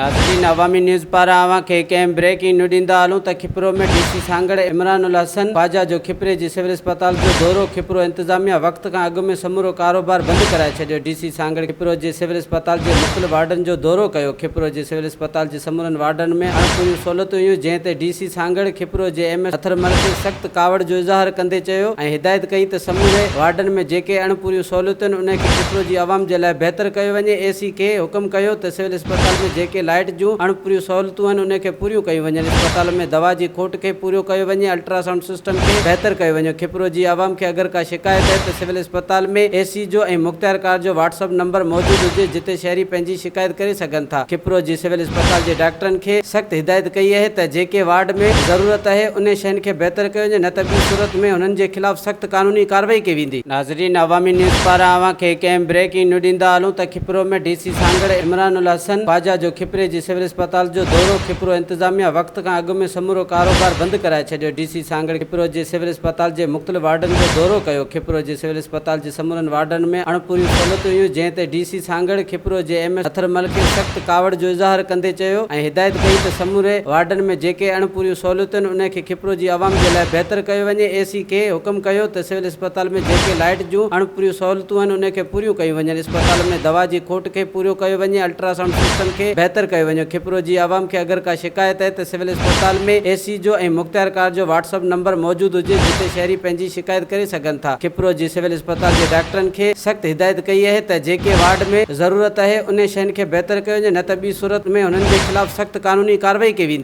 ناظرين عوامي نيوز پاران اوهان کي هڪ اهم بريڪنگ نيو ڏيندا هلون ته کپرو ۾ ڊي سي سانگهڙ عمران الحسن خواجه جو کپري جي سول اسپتال جو دورو کپرو انتظاميا وقت کان اڳ ۾ سمورو ڪاروبار بند ڪرائي ڇڏيو ڊي سي سانگهڙ کپرو جي سول اسپتال جي مختلف وارڊن جو دورو ڪيو کپرو جي سول اسپتال جي سمورن وارڊن ۾ اڻپوريون سهولتون هيون جنهن تي ڊي سي سانگهڙ کپرو جي ايم ايس اٿرمل کي سخت ڪاوڙ جو اظهار ڪندي چيو ۽ هدايت ڪئي ته سموري وارڊن ۾ جيڪي اڻپوريون سهولتون آهن انهن کي کپرو جي عوام جي لاء بهتر ڪيو وڃي اي سي کي حڪم ڪيو ته سول اسپتال ۾ جيڪي لائيٽ جون اڻپوريون سهولتون آهن انهن کي پوريون ڪيون وڃن، اسپتال ۾ دوا جي کوٽ کي پوريو ڪيو وڃي، الٽراسائونڊ سسٽم کي بهتر ڪيو وڃي، کپرو جي عوام کي اگر ڪا شڪايت آهي ته سول اسپتال ۾ اي سي جو ۽ مختيارڪار جو واٽس اپ نمبر موجود هجي جتي شهري پنهنجي شڪايت ڪري سگهن ٿا، کپرو جي سول اسپتال جي ڊاڪٽرن کي سخت هدايت ڪئي اهي ته جيڪي وارڊ ۾ ضرورت اهي انهي شين کي بهتر ڪيو وڃي نه ته ٻي صورت ۾ هنن جي خلاف سخت قانوني ڪارروائي ڪئي ويندي. ناظرين عوامي نيوز پاران اوهان کي هڪ اهم بريڪنگ نيو ڏيندا هلون ته کپرو ۾ ڊي سي سانگهڙ عمران الحسن خواجه جو کپري جي سول اسپتال جو دورو کپرو انتظاميا وقت کان اڳ ۾ سمورو ڪاروبار بند ڪرائي ڇڏيو ڊي سي سانگهڙ کپرو جي سول اسپتال جي مختلف وارڊن جو دورو ڪيو کپرو جي سول اسپتال جي سمورن وارڊن ۾ اڻپوريون سهولتون هيون جنهن تي ڊي سي سانگهڙ کپرو جي ايم ايس اٿرمل کي سخت ڪاوڙ جو اظهار ڪندي چيو ۽ هدايت ڪئي ته سموري وارڊن ۾ جيڪي اڻپوريون سهولتون آهن انهن کي کپرو جي عوام جي لاء بهتر ڪيو وڃي اي سي کي حڪم ڪيو ته سول اسپتال ۾ جيڪي لائيٽ جون اڻپوريون سهولتون آهن انهن کي پوريون ڪيون وڃن اسپتال ۾ دوا جي کوٽ کي پوريو ڪيو وڃي الٽراسائونڊ سسٽم کي بهتر ڪيو وڃي کپرو جي عوام کي اگر ڪا شڪايت آهي ته سول اسپتال ۾ اي سي جو ۽ مختيارڪار جو واٽس اپ نمبر موجود هجي جتي شهري پنهنجي شڪايت ڪري سگهن ٿا کپرو جي سول اسپتال جي ڊاڪٽرن کي سخت هدايت ڪئي اهي ته جيڪي وارڊ ۾ ضرورت آهي انهي شين کي بهتر ڪيو وڃي نه ته ٻي صورت ۾ هنن جي خلاف سخت قانوني ڪارروائي ڪئي ويندي.